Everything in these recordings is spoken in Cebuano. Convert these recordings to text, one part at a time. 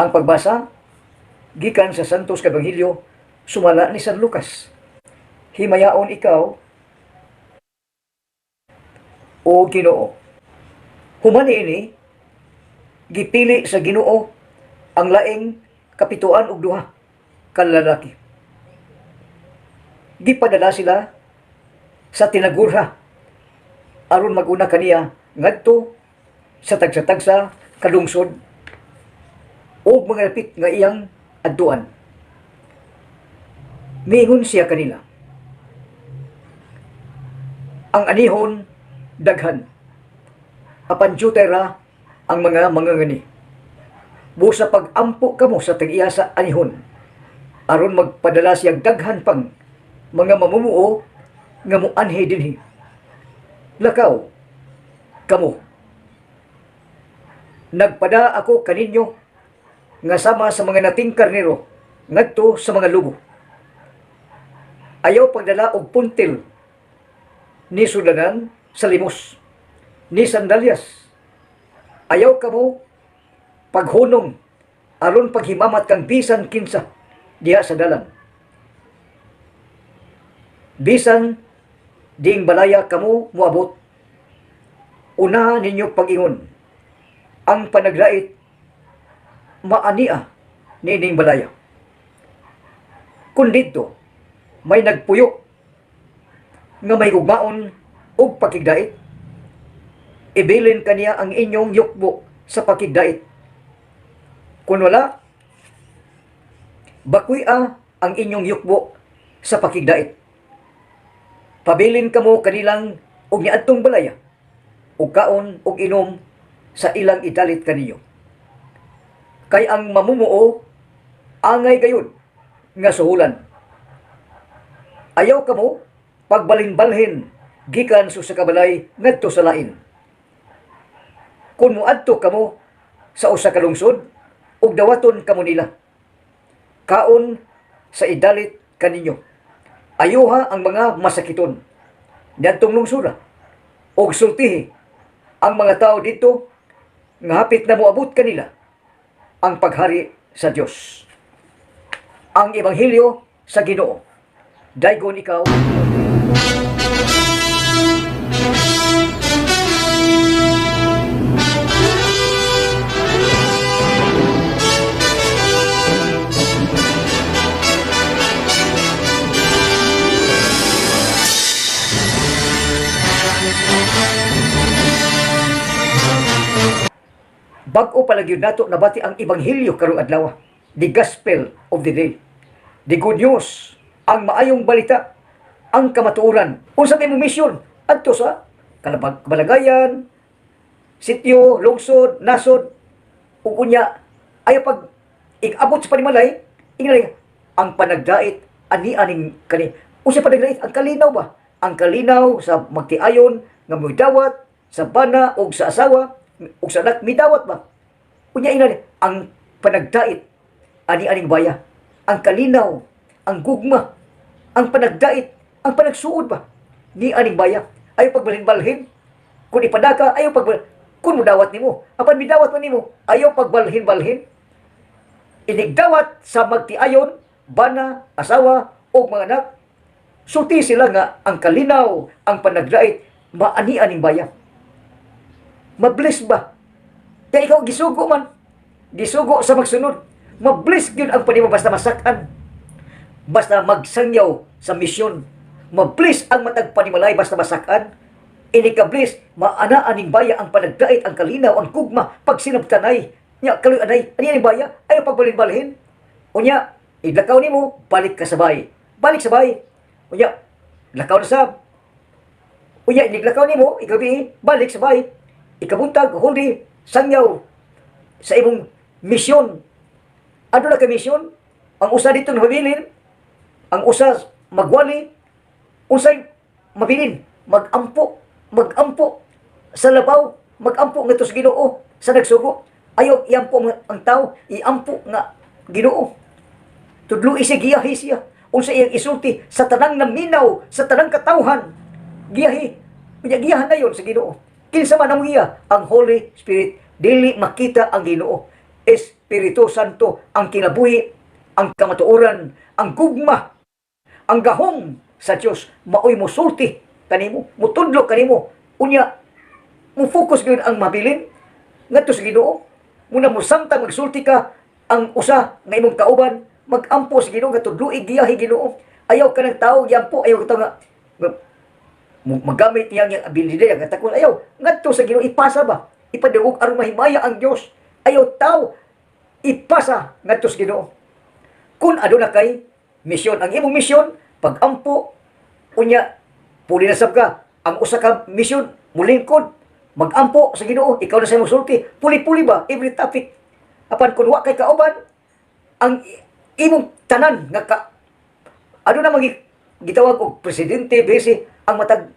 Ang pagbasa gikan sa Santos Ebanghelyo sumala ni San Lucas. Himayaon ikaw, o Ginoo. Human niini, gipili sa Ginoo ang laing 72 ka lalaki. Gipadala sila sa tinagurha aron maguna kaniya ngadto sa tagsa-tagsa ka lungsod ug mga dapit nga iyang adtuan. Miingon siya kanila, "Ang anihon daghan, apan dyutay ra ang mga mangangani. Busa pag-ampo kamo sa tag-iya sa anihon, aron magpadala siya daghan pang mga mamumuo nga muanhi dinhi. Lakaw kamo. Nagpada ako kaninyo nga sama sa mga nating karnero ngadto sa mga lobo. Ayaw pagdala og puntil, ni sudlanan sa limos, ni sandalyas. Ayaw kamo paghunong aron paghimamat kang bisan kinsa diha sa dalan. Bisan diing balaya kamo moabot, unahan ninyo pag-ingon, 'Ang panaglait maania niining balaya.' Kung didto may nagpuyo nga mahigugmaon og pakigdait, ibilin kaniya ang inyong yukbo sa pakigdait. Kung wala, bakwi-a ang inyong yukbo sa pakigdait. Pabilin kamo kanilang og niadtong balaya, ug kaon ug inom sa ilang idalit kaninyo. Kay ang mamumuo angay gayud nga suhulan. Ayaw kamo pagbalhin-balhin gikan sa usa ka balay ngadto sa lain. Kung moadto kamo sa usa ka lungsod ug dawaton kamo nila, kaon sa idalit kaninyo. Ayuha ang mga masakiton niadtong lungsura ug sultihi ang mga tao didto nga hapit na moabot kanila ang paghari sa Dios." Ang Ebanghelyo sa Ginoo. Daygon ikaw. Bag-o pa lang gyud nato nabati ang ebanghelyo karong adlaw. The gospel of the day. The good news, ang maayong balita, ang kamatuoran. Unsa may imong misyon? Adto sa kabalagayan, sityo, lungsod, nasod, ug unya ayaw pag igabot sa panimalay, ingani ang panagdait ani aning kani. Unsa panagdait? Ang kalinaw ba? Ang kalinaw sa magtiayon nga midawat sa bana og sa asawa ug sa anak, midawat ba? Unya ingani ang panagdait ani aning baya. Ang kalinaw, ang gugma, ang panagdait, ang panagsuod ba ni aning baya. Ayaw pagbalhin-balhin. Kung ipadaka, ayaw pag kung mudawat nimo. Apan midawat man nimo, ayaw pagbalhin-balhin. Inigdawat sa magtiayon, bana, asawa, o mga anak, sulti sila nga ang kalinaw, ang panagdait, maani aning baya. Mabless ba? Kaya ikaw gisugo man. Gisugo sa magsunod. Mabless gyud ang panimo basta masakan. Basta magsangyaw sa misyon. Mabless ang matag panimalay basta masakan. Inig ka-bless, maana aning baya ang panagdait, ang kalinaw, ang gugma, pagsinabtanay. Nya, kaloy anay, ani aning baya, ayaw pagbalhin-balhin. Unya, iglakaw nimo, balik ka sabay. Balik sabay. Unya, lakaw na sab. Unya, iniglakaw nimo, ikabi, balik sabay. Ikabuntag, hundi, sangyaw sa imong misyon. Ano na ka misyon? Ang usa dito na mabilin, ang usa magwali, unsay mabilin, magampo, magampo sa labaw, magampo ngadto sa Ginoo sa nagsugo. Ayaw iampo ang tao, iampo nga Ginoo. Tudloi siya, giyahi siya. Unsa iyang isulti sa tanang naminaw, sa tanang katawhan. Giyahi. Unya giyahan na yon sa Ginoo. Kinsa man ang giya? Ang Holy Spirit. Dili makita ang Ginoo. Espiritu Santo, ang kinabuhi, ang kamatuoran, ang gugma, ang gahom sa Dios maoy mosulti kanimo, mutudlo kanimo. Unya mo focus gyud ang mabilin ngadto sa Ginoo. Muna mo samtang magsulti ka, ang usa nga imong kauban magampo sa Ginoo nga tudloi, giyahi Ginoo. Ayaw ka ng tao giampo, ayaw ka nga magamit niya ang abilidad ang katakon, ayaw ngadto sa Ginoo, ipasa ba, ipadungog aron mahimaya ang Dios. Ayaw tao, ipasa ngadto sa Ginoo. Kung aduna kay misyon, ang imong misyon pagampo, unya puli na sab ka ang usa ka misyon, mulingkod, magampo sa Ginoo, ikaw na sa imong sulti, puli-puli ba, every topic. Apan kun wa kay kauban, ang imong tanan nga ka aduna magi gitawag og presidente, bise ang matag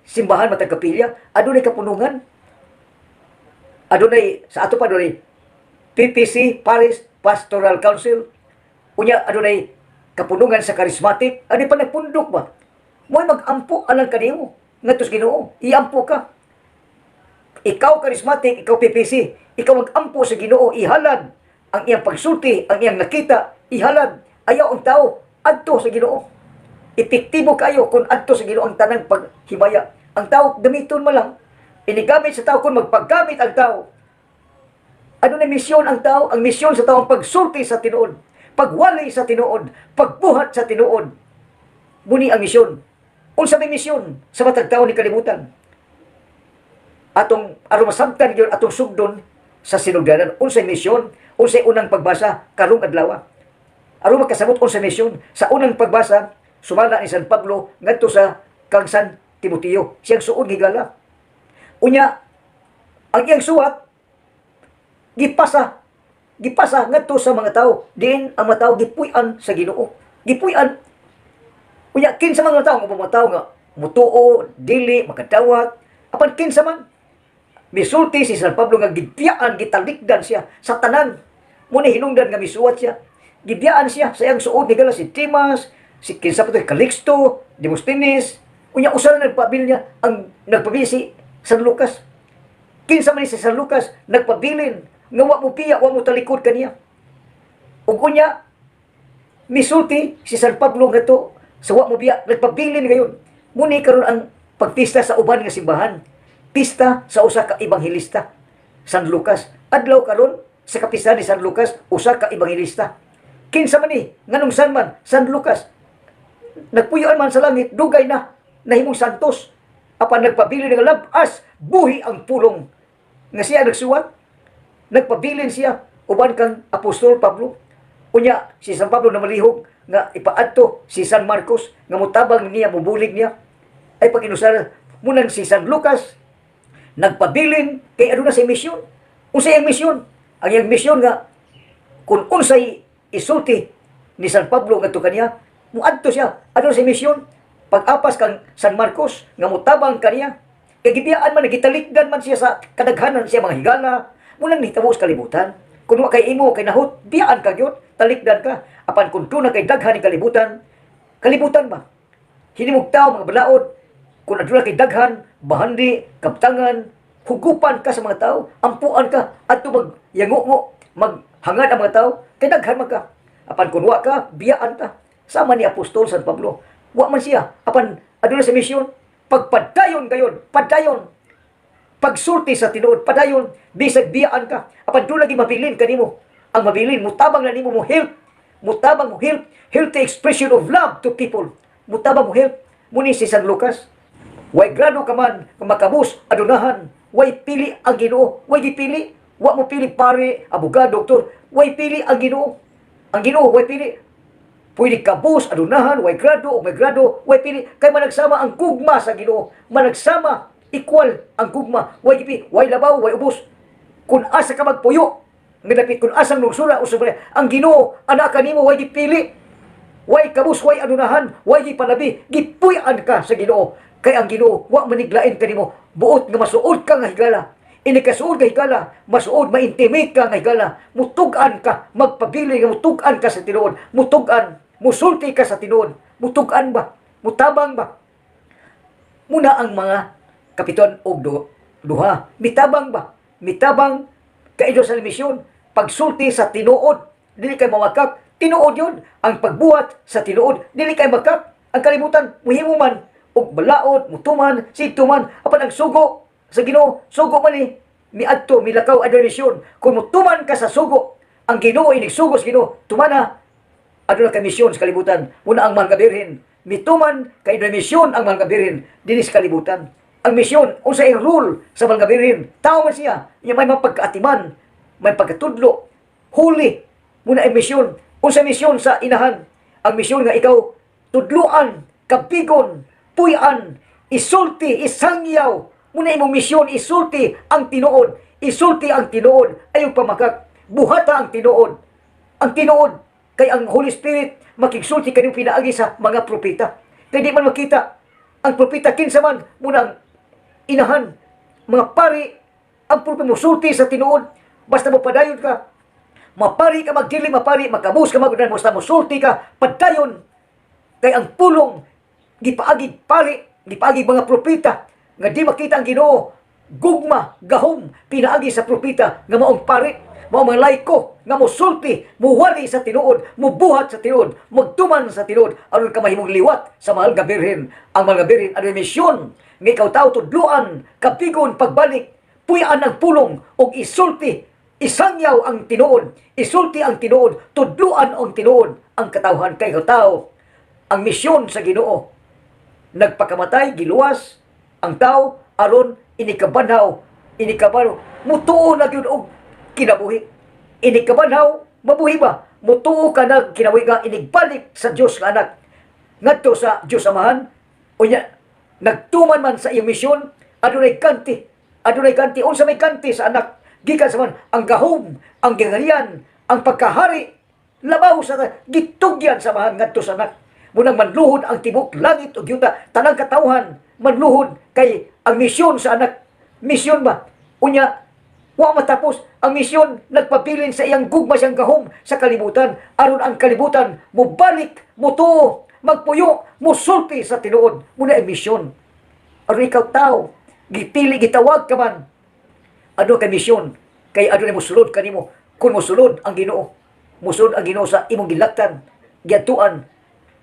simbahan, matag kapilya, adunay kapunungan, adunay sa ato pa, adunay PPC, Parish Pastoral Council. Unya adunay kapunungan sa charismatic, adunay pa nagpundok ba. Mo'y magampo alang kanimo ngadto sa Ginoo, iampo ka. Ikaw charismatic, ikaw PPC, ikaw magampo sa Ginoo, ihalad ang iyang pagsulti, ang iyang nakita, ihalad. Ayaw ang tao adto sa Ginoo. Epektibo kayo kung adto sa Ginoo ang tanang paghimaya. Ang tao gamiton mo lang. Inigamit sa tao kung magpaggamit ang tao. Ano na misyon ang tao? Ang misyon sa tao ang pagsulti sa tinuod, pagwali sa tinuod, pagbuhat sa tinuod. Muni ang misyon. Unsa may misyon sa matag tao ni kalibutan? Atong aron masabtan gyud, atong sugdon sa sinugdanan unsay misyon, unsay unang pagbasa karong adlaw. Aron makasabot unsay misyon sa unang pagbasa, sumala ni San Pablo ngadto sa kang San Timoteo, siyang suod higala. Unya ang iyang suwat gipasa gipasa ngadto sa mga tao diin ang mga tao gipuy-an sa Ginoo, gipuy-an. Unya kinsa man mga tao nga mga tao nga mutuo, dili makadawat, apan kinsa man misulti si San Pablo nga gibiyaan, gitalikdan siya sa tanan. Muna hinungdan nga misuwat siya. Gibiyaan siya sa iyang suod ni gala si Demas, si kinsa pa to, Calixto, Demosthenes. Unya usa na nagpabil niya, ang nagpabil si San Lucas. Kinsa man ni si San Lucas, nagpabilin nga wa mo piya, wa mo talikod kaniya. Ug unya misulti si San Pablo ngadto sa wa mo biya, nagpabilin gayon. Muni karon ang pagpista sa uban nga simbahan. Pista sa usa ka ebanghelista, San Lucas. Adlaw karon sa kapista ni San Lucas, usa ka ebanghelista. Kinsa man ni, nganong san man, San Lucas? Nagpuyoan man sa langit, dugay na, nahimong santos. Apan nagpabilin nga labas, buhi ang pulong. Nga siya nagsuwat, nagpabilin siya uban kang Apostol Pablo. Unya, si San Pablo na malihog nga ipaadto si San Marcos nga mutabang niya, mubulig niya. Ay pag inusara, munang si San Lucas, nagpabilin kay aduna say misyon. Unsay ang misyon? Ang iyang misyon nga kung unsay isulti ni San Pablo ngadto kaniya, muadto siya. Aduna say misyon. Pag-apas kang San Marcos nga mutabang kaniya, kay gibiyaan man, gitalikdan man siya sa kadaghanan siya mga higala, munang nahitabo sa kalibutan. Kung wa kay imo kay nahot, biyaan ka gyud, talikdan ka. Apan kung tuna kay daghan ni kalibutan, kalibutan ba? Hinimog tao mga balaod, kung aduna kay daghan, bahandi, kaptangan, hugupan ka sa mga tao, ampuan ka, adto mag yangungo, maghangad ang mga tao, kay daghan man ka. Apan kung wa ka, biyaan ka. Sama ni Apostol San Pablo. Wa man siya, apan aduna sa misyon, pagpadayon gayon, padayon. Pagsulti sa tinuod, padayon, bisag biyaan ka. Apan doon lagi mabilin kanimo. Ang mabilin, mutabang na nimo mo help. Mutabang mo help, healthy expression of love to people. Mutabang mo help. Muni si San Lucas, way grado ka man, makabus, adunahan, way pili ang Ginoo, way gipili, wa mo pili pare, abogado, doktor, way pili ang Ginoo. Ang Ginoo way pili. Pwede kabus, adunahan, way grado, o may grado, way pili. Kay managsama ang gugma sa Ginoo. Managsama, equal ang gugma. Way gipi, way labaw, way ubos. Kung asa ka magpuyo, nga dapit kung asang lungsura o sobre, ang Ginoo, anak kanimo, way gipili. Way kabus, way adunahan, way gipalabi, gipuy-an ka sa Ginoo. Kay ang Ginoo, wa maniglain kanimo, buot nga masuod ka nga higala. Ini kasuod nga higala, masuod, ma-intimate ka nga higala, mutug-an ka, magpabili nga mutug-an ka sa tinuod, mutug-an, musulti ka sa tinuod, mutug-an ba, mutabang ba? Muna ang mga kapiton og duha, mitabang ba? Mitabang kay sa misyon, Pagsulti sa tinuod, dili kay mamakak. Tinuod yun. Ang pagbuhat sa tinuod, dili kay makak. Ang kalibutan, muhimo man og balaod, mutuman, situman, apan ang sugo sa Ginoo, sugo man ni miadto, milakaw adunay misyon. Kung mutuman ka sa sugo, ang Ginoo inigsugo sa Ginoo, tumana, aduna kay misyon sa kalibutan. Muna ang Mahal nga Birhen, mituman kay adunay misyon ang Mahal nga Birhen dinhi sa kalibutan. Ang misyon, unsa ang rule sa Mahal nga Birhen, tao man siya, niya may mga pagkaatiman, may pagkatudlo, huli, muna ang misyon. Unsa misyon sa inahan? Ang misyon nga ikaw tudluan, kabigon, puy-an, isulti, isangyaw. Muna imong misyon, isulti ang tinuod. Isulti ang tinuod, ayaw pamakak. Buhata ang tinuod. Ang tinuod, kay ang Holy Spirit makigsulti kaniyong pinaagi sa mga propeta. Kay di man makita ang propeta kinsa man, muna ang inahan, mga pari, ang propeta musulti sa tinuod. Basta mo padayon ka, mapari ka magdili, mapari, makabus ka magudan, basta musulti ka, padayon. Kay ang pulong, gipaagi pari, gipaagi mga propeta, nga di makita ang Ginoo, gugma, gahom, pinaagi sa propeta, nga maong pari, maong mga laiko, nga musulti, muwali sa tinuod, mubuhat sa tinuod, magtuman sa tinuod, aron ka mahimong liwat sa Mahal nga Birhen. Ang Mahal nga Birhen, ano misyon, nga ikaw tao tudluan, kabigon, pagbalik, puy-an ang pulong, ug isulti, isangyaw ang tinuod, isulti ang tinuod, tudluan ang tinuod, ang katawhan. Kay ikaw tao, ang misyon sa Ginoo, nagpakamatay, giluwas ang tao aron inikabanhaw, inikabanhaw, mutuo na gyud og kinabuhi. Inikabanhaw, mabuhi ba? Mutuo ka na kinabuhi nga inigbalik sa Dios nga anak ngadto sa Dios Amahan. Unya nagtuman man sa iyong misyon, adunay kanti, adunay kanti. Unsa may kanti sa anak gikan sa man? Ang gahom, ang gingharian, ang pagkahari labaw sa gitugyan sa Amahan ngadto sa anak. Munang manluhod ang tibok langit ug yuta, tanang katawhan manluhod kay ang misyon sa anak, misyon ba? Unya wa matapos ang misyon, nagpabilin sa iyang gugma, siyang gahom sa kalibutan aron ang kalibutan mobalik, mutuo, magpuyo, musulti sa tinuod. Muna ang misyon aron ikaw tao, gipili, gitawag ka man, ano kay misyon, kay adunay mosulod kanimo. Kung mosulod ang Ginoo, mosulod ang Ginoo sa imong gilaktan, giadtuan,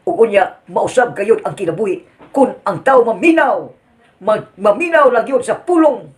ug unya mausab kayod ang kinabuhi kung ang tao maminaw, maminaw lang yun sa pulong.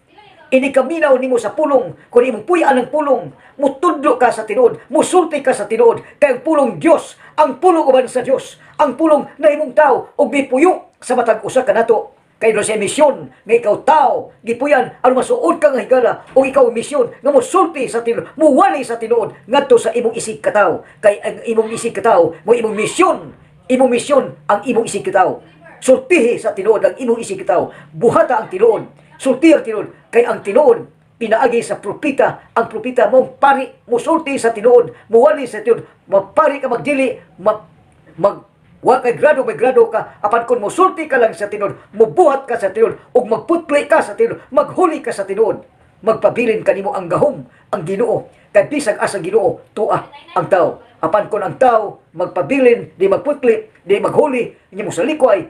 Inikaminaw nimo sa pulong, kung imong puy-an ang pulong, mutudlo ka sa tinuod, musulti ka sa tinuod, kay ang pulong Dios, ang pulong uban sa Dios, ang pulong na imong tao ug mipuyo sa matag usa kanato. Kay do sa misyon nga ikaw tao gipuyan aron masuod ka nga higala o ikaw misyon nga mosulti sa tinuod, muwali sa tinuod ngadto sa imong isig katawo, kay ang imong isig katawo mo imong misyon, imong misyon ang imong isig katawo. Sultihi sa tinuod ang imong isig katawo, buhata ang tinuod, sultihi ang tinuod, kay ang tinuod pinaagi sa propeta. Ang propeta mong pari, musulti sa tinuod, muwali sa tinuod. Mapari ka magdili, mag wa kay grado, may grado ka, apan kung musulti ka lang sa tinuod, mubuhat ka sa tinuod, ug magputli ka sa tinuod, maghuli ka sa tinuod, magpabilin kanimo ang gahom ang Ginoo, kay bisag asa Ginoo, tua ang tao. Apan kung ang tao magpabilin, di magputli, di maghuli, di mo salikway,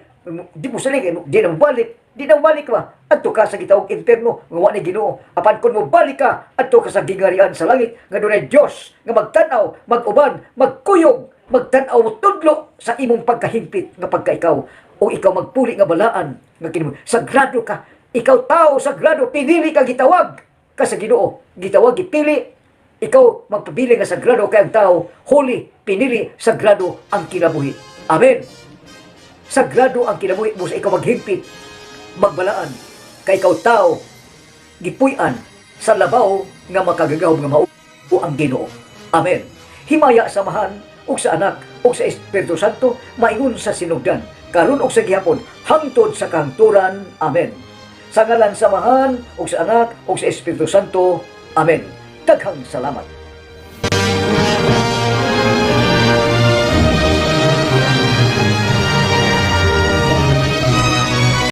di mo salikay, di na mobalik, di na mobalik ba, adto ka sa gitawag impierno nga wa ni Ginoo. Apan kung mobalik ka, adto ka sa gingharian sa langit nga dunay Dios nga magtan-aw, mag-uban, magkuyog, magtan-aw, tudlo sa imong pagkahimpit nga pagkaikaw o ikaw magpuli nga balaan nga kinabuhi. Sagrado ka, ikaw tao, sagrado, pinili ka, gitawag ka sa Ginoo, gitawag, gipili ikaw, magpabili nga sagrado, kay ang tao holy, pinili, sagrado ang kinabuhi. Amen. Sagrado ang kinabuhi mo sa ikaw maghimpit, magbalaan, kay ikaw tao gipuy-an sa labaw nga makagagahom nga mao ang Ginoo. Amen. Himaya sa Amahan ug sa Anak ug sa Espiritu Santo, maingon sa sinugdan, karon ug sa gihapon, hangtod sa kahangturan. Amen. Sa ngalan sa Amahan ug sa Anak ug sa Espiritu Santo. Amen. Daghang salamat.